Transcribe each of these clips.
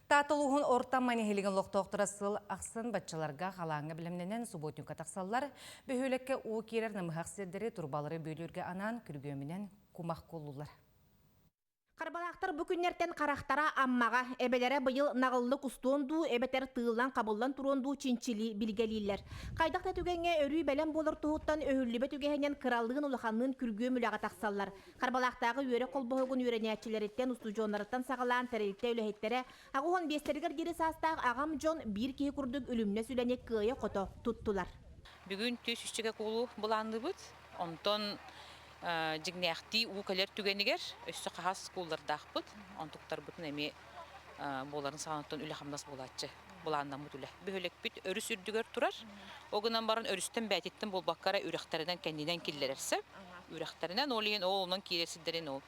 Таатта улууһун Орто Амма нэһилиэгин олохтоохторо сыл ахсын баччаларга халааҥҥа бэлэмнэнэн субботникка тахсаллар. Бөһүөлэккэ уу киирэр намыһах сирдэри турбалары бүөлүүргэ анаан күргүөмүнэн кумах кууллулар. Харбалаахтар бу күннэртэн харахтара Аммаҕа, эбэлэрэ быйыл наҕыллык устуон дуу эбэтэр тыыллан-хабыллан туруон дуу чинчилии билгэлииллэр. Хайдах да түгэҥҥэ өрүү бэлэм буолар туһуттан өһүллүбэт үгэһинэн кыралыын-улаханныын күргүөм үлэҕэ тахсаллар. Харбалаахтааҕы үөрэх холбоһугун үөрэнээччилэриттэн, устудьуоннарыттан саҕалаан тэрилтэ үлэһиттэрэ 85-тэригэр диэри саастаах аҕам дьон биир киһи курдук үлүмнэс үлэни кыайа-хото туттулар. Бүгүн түс үсчэгэ куулу былаанныыбыт. Онтон дьиҥнээхтии уу кэлэр түгэнигэр өссө хаһаас кууллардаахпыт. Онтуктарбытын эмиэ буоларын саҕанаттан үлэ-хамнас буолааччы былааннаммыт үлэ. Бөһүөлэкпит өрүс үрдүгэр турар. Ол гынан баран өрүстэн бээтиттэн буолбакка эрэ үрэхтэринэн кэннинэн киллэрэрсэ. Үрэхтэринэн ол иһин ол онон киирэр сирдэрин ол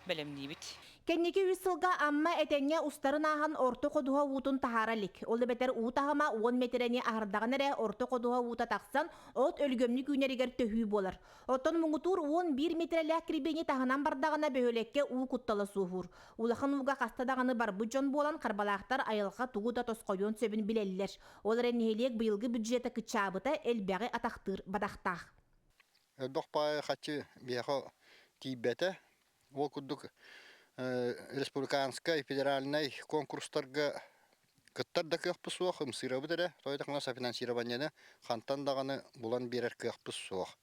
бэлэмниибит. Кэнники үс сылга Амма этэҥҥэ устарын ааһан орто ходуһа уутун таһаара илик. Ол эбэтэр уу таһыма уон миэтэрэни аһардаҕына эрэ орто ходуһа уута тахсан, от өлгөмнүк үүнэригэр төһүү буолар. Оттон муҥутуур 11 миэтэрэлээх кирбиини таһынан бардаҕына бөһүөлэккэ уу куттала суоһуур. Улахан ууга хаста даҕаны барбыт дьон буолан Харбалаахтар айылҕа тугу да тосхойуон сөбүн билэллэр. Ол эрэн нэһилиэк быйылгы бюджета кыччаабыта элбэҕи атахтыыр бадахтаах. Элбэх баайы хаччы биһиэхэ тиийбэтэ. Ол курдук республиканскай, федеральнай конкурстарга кыттар да кыахпыт суох, ымсыырабыт эрэ. Тоҕо софинансированиены хантан даҕаны булан биэрэр кыахпыт суох.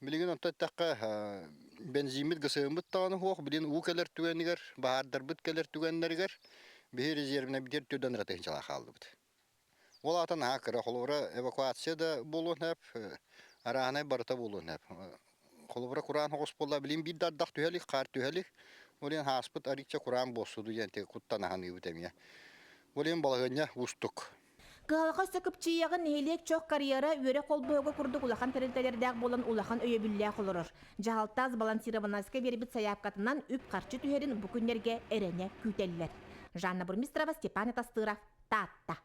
Билигин онто эттэххэ, бензиммит, ГСМ-быт даҕаны суох. Билигин уу кэлэр түгэнигэр, баһаардарбыт кэлэр түгэннэригэр биһи резервнэбитигэр түрдэн эрэ тыһыынчалаах хааллыбыт. Ол аата наһаа кыра. Холобура, эвакуация да буолуон сөп, арааһынай барыта буолуон сөп. Холобура, кураан оҕус буолла, билигин биир да ардах түһэ илик, хаар түһэ илик. Ол иһин ааспыт арыычча кураан буолсуду диэн куттанаһаныыбыт эмиэ. Ол иһин балаһыанньа уустук. Кыһалҕа өссө кыпчыйыаҕын нэһилиэк чох карьера үөрэх холбоһуга курдук улахан тэрилтэлэрдээх буолан улахан өйөбүллээх олорор. Дьаһалта сбалансированноска биэрбит сайаапкатынан үп-харчы түһэрин бу күннэргэ эрэнэ күүтэллэр. Жанна Бурмистрова, Степан Атастыров, Таатта.